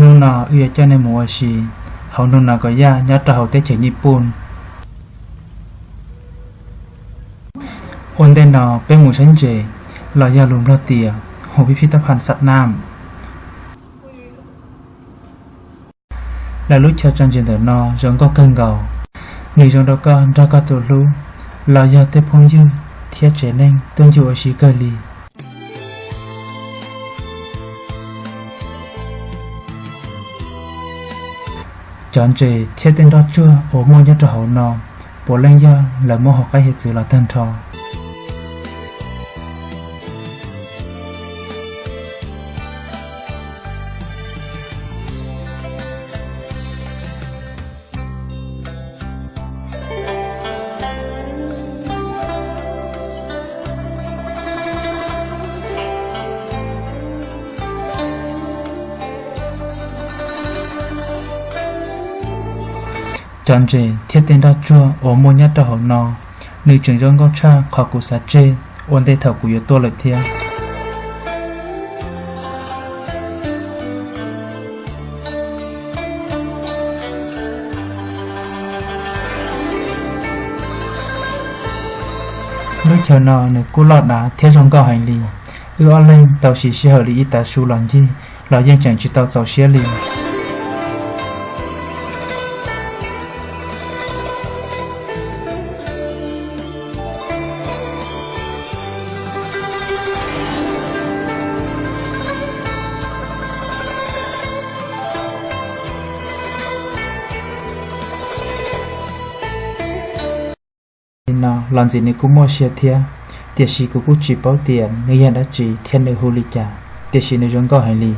Hnub no wb yuav coj nej mus ua si hauv Nunakaya nyob rau hauv teb chaws Nyij Pooj. Ua ntej no peb mus saib ntses los yog lus Nplog tias hồ Pipitabhan Sat Nam. Lawv lub chaw tso ntses ntawm no zoo nkauj kawg nkaus, nws zoo rau koj nrog koj tus hlub los yog tej phooj ywg thiab tsev neeg tuaj ncig ua si kawg li. Cov ntses thiab tej nroj tsuag uas muaj nyob rau hauv no puav leej yog lawv muab hauv qaib hiav txwv los tag nrho. Cov ntses thiab tej nroj tsuag uas muaj nyob rau hauv no, nws tseem zoo nkauj tshaj qhov kuv xav tseg ua ntej thaum kuv yuav tuaj lawm thiab. Lub chaw no nws kuj loj dav thiab zoo nkauj heev li. Wb ob leeg tau siv sij hawm li ib tav su los ncig los yeej tseem tsis tau txaus siab li. Li no los ntxim nws kuj muaj sia thiab, tiam sis kuv kuj tsis paub tias nws yog dab tsi thiab nws hu li cas, tiam sis nws zoo nkauj heev li.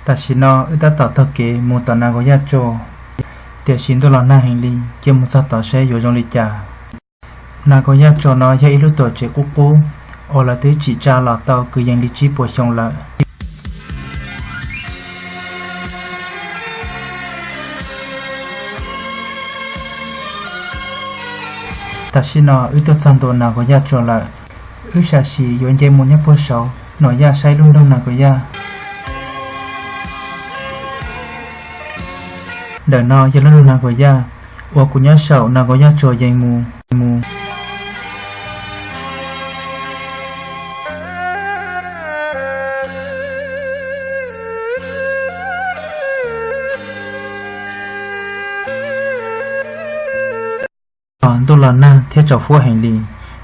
Tam sim no wb tab tom taug kev mus tom Nas Nkaus Yaj Tso, tiam sis ntuj los nag heev li, cia mus txog tod seb yuav zoo li cas. Nas Nkaus Yaj Tso no yog ib lub tuam tsev qub qub uas lawv twb tsim tsa los tau kwv yees li tsib puas xyoo lawm. Tam sim no wb tuaj txog ntua Nas Nkaus Yaj Tso lawm, wb sam sim yuav nce mus nyob puag saud Nuam Yaj saib lub nroog Nas Nkaus Yaj. Ntawm no yog lub nroog Nas Nkaus Yaj uas kuv nyob saum Nas Nkaus Yaj Tso yees mus. Ntuj los nag thiab tsaus fuab heev li,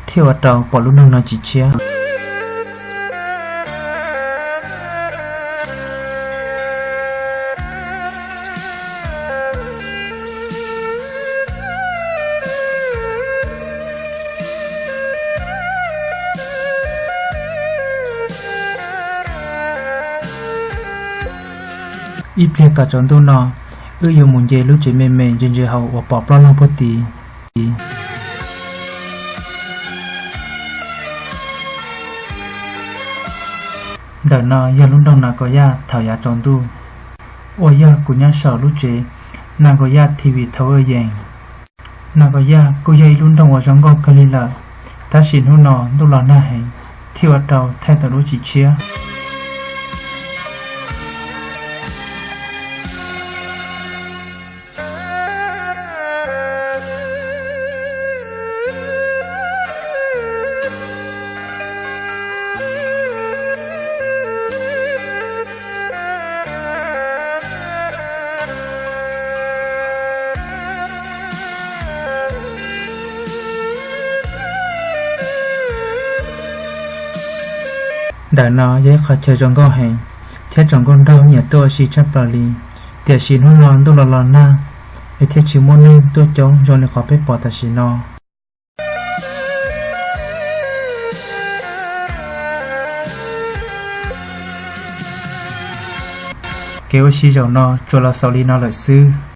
thiaj ua rau pom lub nroog no tsis tshiab. Ib pliag kom tsaus ntuj no, wb yuav mus nce lub tsev me me ntse ntse hauv uas pom ploj loog puag tid. Ntawm no yog lub nroog Nas Nkaus Yaj thaum yav tsaus ntuj, uas yog kuv nyob saum lub tsev Nas Nkaus Yaj T V thauj yees. Nas Nkaus Yaj kuj yog ib lub nroog uas zoo nkauj kawg li lawm, tab sis hnub no ntuj los nag heev, thiaj ua rau thaij tau lub tsis tshiab. Ntawm no yog ib qhov chaw zoo nkauj heev, thiab tsoom nkauj nraug nyiam tuaj ua si tshaj plaws li, tiam sis hnub no ntuj los los nag, es thiaj tsis muaj neeg tuaj coob zoo li qhov peb pom tam sim no. Kev ua si zaum no tsuas los xaus li no lawm xwb.